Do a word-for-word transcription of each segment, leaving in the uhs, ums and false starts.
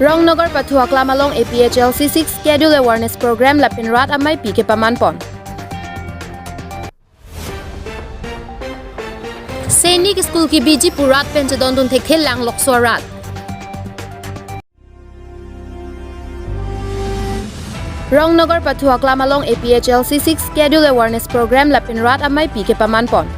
Rongnagar pathu aklam along A P H L C sixth Schedule Awareness Program lapen rat ameipi kepaman pon. Sainik School kebiji pu rat pen chedondun thekthe lang lokso arat. Rongnagar pathu aklam along A P H L C sixth Schedule Awareness Program lapen rat ameipi kepaman pon.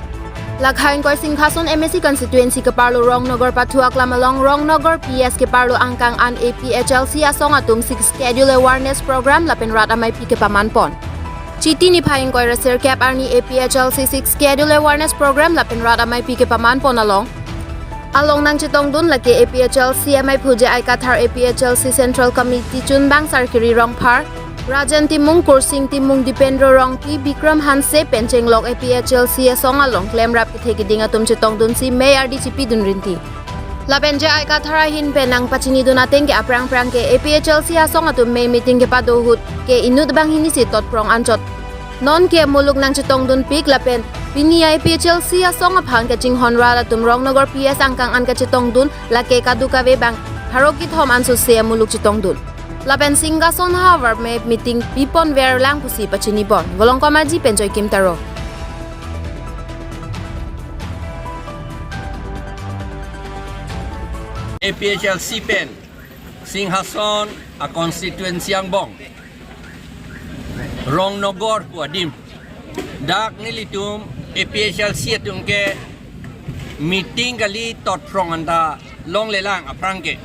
Lakha ingkoi Singhason M A C constituency keparlo Rongnagar pathu aklam along Rongnagar P S keparlo angkang an A P H L C asong atum sixth Schedule Awareness Program lapen rat ameipi kepaman pon. Chiti niphai ingkoi ra sirkep arni A P H L C sixth Schedule Awareness Program lapen rat ameipi kepaman pon along. Along nangchetongdun lake A P H L C amei phu J I Kathar, A P H L C Central Committee chunbang Sarkiri Rongphar, Rajan Timung, Kursing Timung, Dipendra Rongpi, Bikram Hanse pen chenglok A P H L C asong along klemrap kethe keding atum chetongdunsi mei ardi chipidun rinti. Lapen J I Kathar ahin pen nangpachinidun ateng ke aphrang phrang ke A P H L C asong atum mei meeting kepado ahut ke inut banghini si totprong anchot. Non ke muluk nangchetongdunpik lapen pini A P H L C asong aphan kachinghon rat atum Rongnagar P S angkang an kachetongdun lake kadokave bang pharo kethom ansose muluk chetongdun. Lapen Singhason havar mei meeting piponver lang pusi pachinipon. Volongkom Aji pen Joykim Taro. A P H L C pen Singhason a constituency angbong Rongnagar pu adim. Dak nelitum A P H L C atum ke meeting kali, totprong anta longlelang aphrang ke.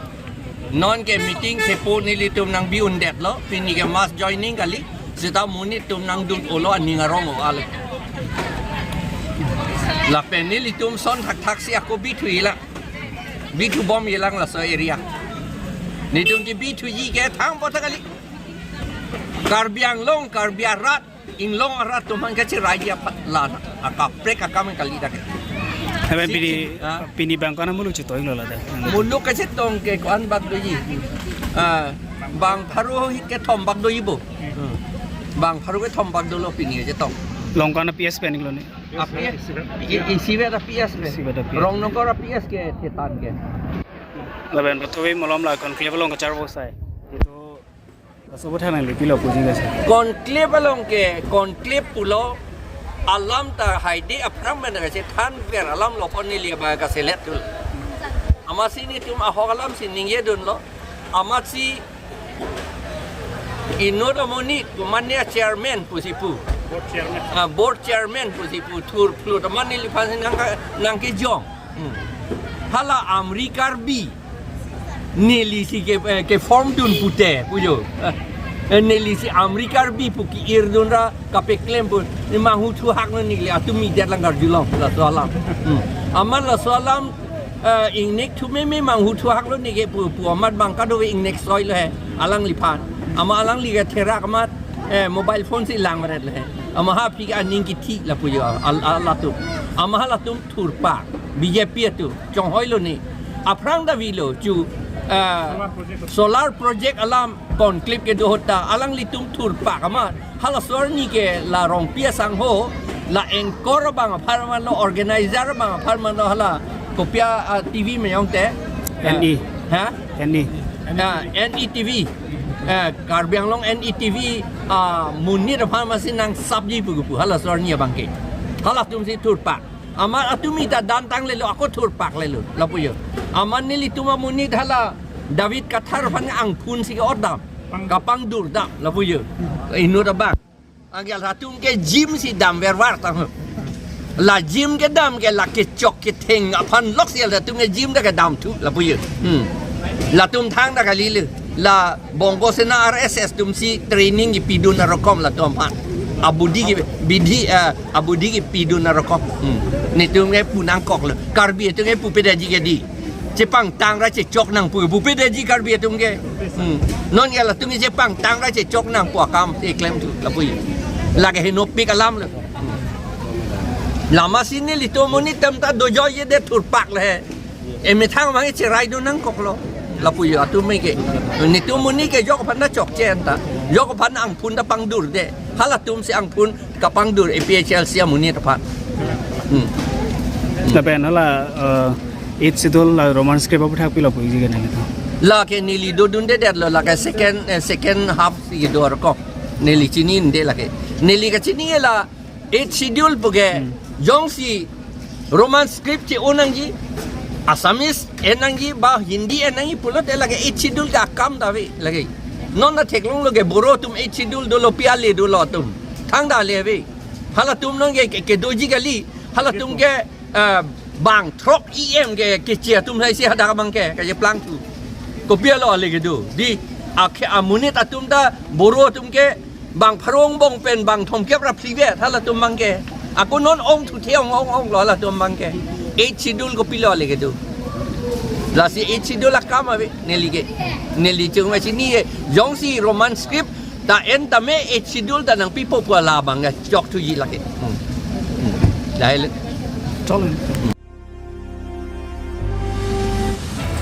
Non ke meeting thepo nelitum nangbi-undetlo, pini ke mass joining kali, seta monit atum nangdun-olo aning arong-o ale. Lapen nelitum son thakthak si ako bithuilang. Bithubom-ilang laso area. Nelitum kebithuji ke thangpo ta kali. Karbi Anglong, Karbi arat, inglong arat atum aphan kacherai aphan la akaprek akam kali dak ke. Heben pini, ah, pini bang ko-an amuluk chetonglo ladak? Muluk kachetong ke ko-an bak doji. Ah, bang pharo hit kethom bak doji bo. Hmm. Bang pharo kethom bak dolo pini kachetong. Long ko-an a P S pen iklo ne? A P S. I, isivet a P S pen. Isivet a P S. Rongnagar a P S ke thetan ke. Lapen pathu malom la conclave along kacharvo asai. Itu laso aputhak nanglipilo puji kase. Conclave along ke, conclave pulo alam ta haide aphrang pen kachethanver alam lo pon neli ba kaselet tul. Amatsi nelitum ahok alam si ningjedunlo. Amatsi inut amonit, komatne a chairman pusi pu. Board chairman. Ah, board chairman pusi pu, thurphlut amat neliphan si nangka-, nangkejong. Hmm. Hala Amri Karbi. Neli si ke, eh, ke form dun pute, pujo. Eh, neli si Amri Karbi pu ke-irdun ra kapeklem pu. Ne manghuthu haklo neli atum mi det lang karjulong, laso alam. Hmm. Amat laso alam, eh, ingnek thu meme manghuthu haklo neke pu, pu amat bang kadokave ingnek soilo he, alangliphan. Amat alangli ke therak amat, eh, mobile phone si langvaretlo he. Amat ha aphi ke aning kithi lapu jo, al-, al-, latum. Amat halatum thurpak, B J P atum, chonghoilo ne. Aphrang davilo chu, eh, solar project alam conclave kedo ahut ta, alanglitum thurpak amat. Halaso arni ke la Rongpi asangho, la anchor abang apharman lo, organizer abang apharman lo hala, kopi a, ah, T V meyong te? N E. Ha? N E. Ah, N E T V. Eh, Karbi Anglong N E T V, ah, monit apharman si nangsapji pu kepu, halaso arni abang ke. Halatum si thurpak. Amat atum ita damtang lelo, ako thurpak lelo, lapu jo. Amat nelitum amonit hala David Kathar aphan angphun si ke-ot dam, kapangdur dam, lapu jo. Inut abang. Anke latum ke gym si damvervar tang. La gym kedam ke la kechok ketheng aphan lok si latum ke gym ta kedam thu, lapu jo. Hmm. Latum thangta kali le. La Bongo Sena R S S atum si training kipidun arokom latum aphan. Abudi ke bidi, eh, abudi kipidun arokom. Hmm. Netum ke pu nangkoklo. Karbi atum ke pupedaji ke di. Chepangtang ra chechok nangpu, pupedaji Karbi atum ke. Hmm. Non ke latum ke chepangtang ra chechok nangpu akam si klem thu, lapu jo. Lake henopik alam lo. Hmm. Amatsi nelitum amonit atum ta dojoijedet thurpak le he. Emethang abang ke cheraidun nangkoklo. Lapu jo atum ke. Netum amonit ke jok aphan ta chokche anta. Jok aphan angphun ta pangdurde. Halatum si angphun kapangdur A P H L C amonit aphan. Hmm. Lapen hala, eh, Eighth Schedule la Roman script aputhak pilo puji ke nangtum? Lake neli dodundedetlo, lake second, eh, second half si do arko. Neli chinide lake. Neli kachinila eighth schedule puke, jongsi Roman script che-o nangji, Assamese en nangji, ba Hindi en nangji pulote lake eighth schedule ke akam ta ave lake. Non ta theklonglo ke Boro atum eighth schedule dolo, pi ale dolo atum. Thangta le ave. Halatum non ke, ke, kedoji kali. Halatum ke, eh, bang throk E M ke, keche atum hai si hadak abang ke, kecheplangthu. Kopi alo ale kedo. Di, akhe amonit atum ta Boro atum ke, bang pharo angbong pen bang thomkep ra phli vet halatum abang ke. Ako non ongthu the ong ong onglo halatum abang ke. Eighth schedule kopilo ale kedo. Lasi eighth schedule akam ave neli ke. Neli chunga chinine, jongsi Roman script ta en tame eighth schedule ta nangpipo pu labang ke chokthuji lake. Hmm. Hmm. Dahil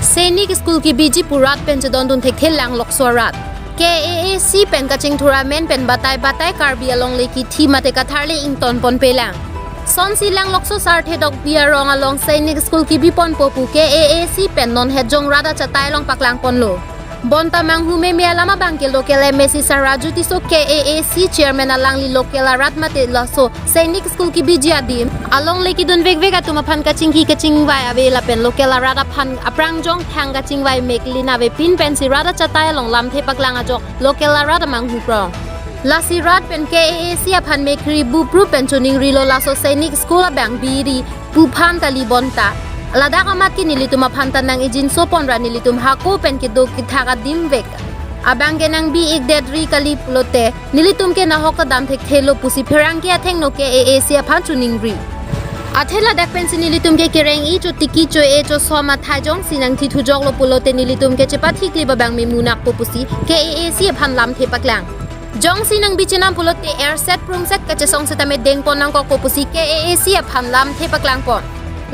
Sainik School kebiji pu rat pen chedondun thekthe Langlokso arat. K A A C pen kachingthur amen pen batai batai Karbi alongle kithi mate katharle ingtonponpelang. Sonsi Langlokso Sarthe Tokbi arong along Sainik School kebiponpo pu K A A C pen non hetjong rat achatai along paklangponlo. Bonta manghu meme alam abang ke local M A C Sar Raju Tisso, K A A C chairman alangli local arat mate laso Sainik School kebiji adim alongle kedun vekvek atum aphan kachingki kachingvai ave lapen local arat aphan aprangjong thang kachingvai meklin avepin pensi rat achatai along lamthe paklang ajok local arat amanghu prong. Lasi rat pen K A A C aphan mekri bupru pen choningrilo laso Sainik School abang biri puphan kali bonta. Ladak amat ke nelitum aphan ta nang-ijinso ponra nelitum hako pen kedo kethak adim vek abang ke nangbi-ikdetri kali pulote nelitum ke nahok ta dam thekthelo pusi pherangke athengno K A A C aphan choningri. Athe ladak pensi nelitum ke kereng-i chotiki cho-e chosom athai jongsi nangthithujoklo pulote nelitum ke chepathikle abang memunakpo pusi K A A C aphan lamthe paklang. Jongsi nangbi chenam pulote erset prungset kachesong setame dengpon nangkokpo pusi K A A C aphan lamthe paklangpon.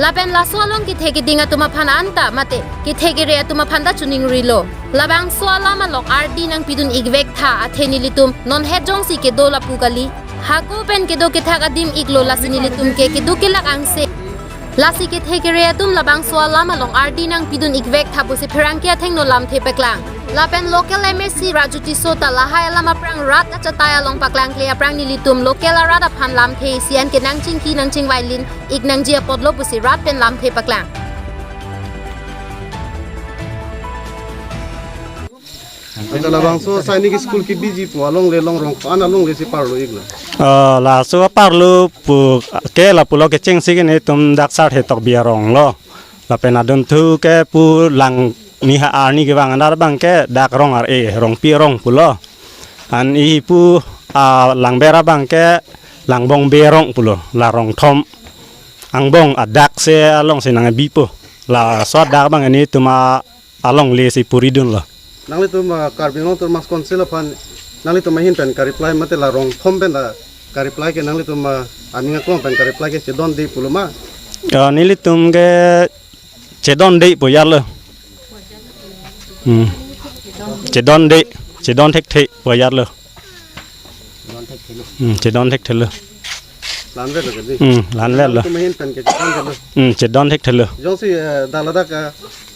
Lapen laso along kethe keding atum aphan anta mate kethe kere atum aphan ta choningrilo. Labangso alam along ardi nangpidun-ik vektha athe nelitum non het jongsi kedo lapu kali. Hako pen kedo kethak adim iklo lasi nelitum ke kedo kelak angse. Lasi kethe kere atum labangso alam along ardi nangpidun-ik vektha pusi pherangke athengno lamthe paklang. Lapen local M A C Raju Tisso ta lahai alam aphrang rat achatai along paklangkle aphrang nelitum local arat aphan lamthe isi an ke nangchingki nangchingvailin-ik nangji apotlo pusi rat pen lamthe paklang. Anta labangso Sainik School kebiji pu alongle longrong an alongle si parlo-iklo. Oh, laso parlo pu ke lapulo kechengsi ke netum dak Sarthe Tokbi arong lo. Lapen adunthu ke pu lang ni ha arni kevang anar abang ke dak Rong Ar-e, Rongpi arong pulo. An-i pu, ah, Langber abang ke Langbongbe arong pulo, la rong thom angbong adak se alongsi nangbipo. Laso adak abang netum alongle si puridunlo. Nanglitum, ah, Karbi Anglong Autonomous Council aphan nanglitum ahin pen ka-reply mate la rong thom pen la ka-reply ke nanglitum, ah, aning aklong pen ka-reply ke chedonde pulo ma? Ya, nelitum ke chedonde pu ajatlo. Hmm. Chedonde, chedon thekthe pu ajatlo. Hmm, chedon thekthelo. La-anvetlo ke di? Hmm, la-anvetlo. Nanglitum ahin pen ke chedonthelo. Hmm, chedon thekthelo. Jongsi, eh, dak ladak, eh,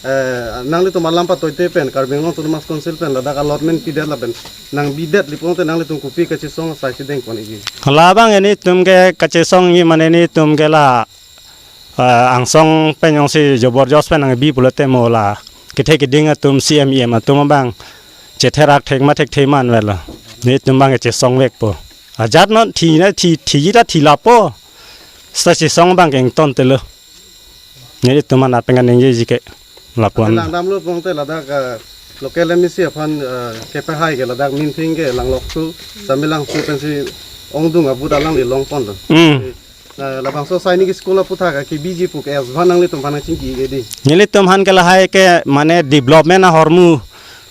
eh, nanglitum alam patoite pen Karbi Anglong Autonomous Council pen ladak allotment pidet lapen nangbidet li pulote nanglitum kopi kachesong asai si dengpon-ikji? Labang netum ke kachesongji mane netum ke la, eh, angsong pen jongsi joborjosti pen nangbi pulote mo la kethe keding atum C M E M atum abang chetherak thek ma thekthe ma anvetlo. Netum abang chesong vekpo. Ajat non thi na thi, thiji ta thi lapo. Seta chesong abang ke ingtontelo. Netum aphan pen kaningjeji ke lapu-an. Langdamlo pulote ladak, eh, local M A C aphan, eh, kepahai ke ladak minthing ke Langlokso, Samelangso pensi ongdung abut alangli longponlo. Hmm. Eh, labangso Sainik School aputhak kebiji pu ke asvan nanglitum aphan nangchingki-ik di? Nelitum aphan ke lahai ke mane development ahormu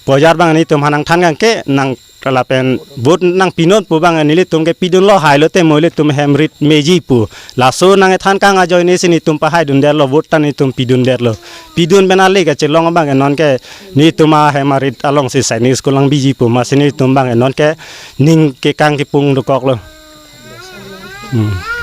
pu ajat abang netum aphan nangthan kang ke nang lapen vote nangpinon pu abang nelitum ke pidunlo, hailo te mo ilitum hem rit meji pu. Laso nangthan kang ajoine si netum pahaidundetlo, vote ta netum pidundetlo. Pidun pen ale kachelong abang non ke netum ahem arit alongsi Sainik School nangbiji pu masi netum abang non ke ning kekang kepung dokoklo. Hmm.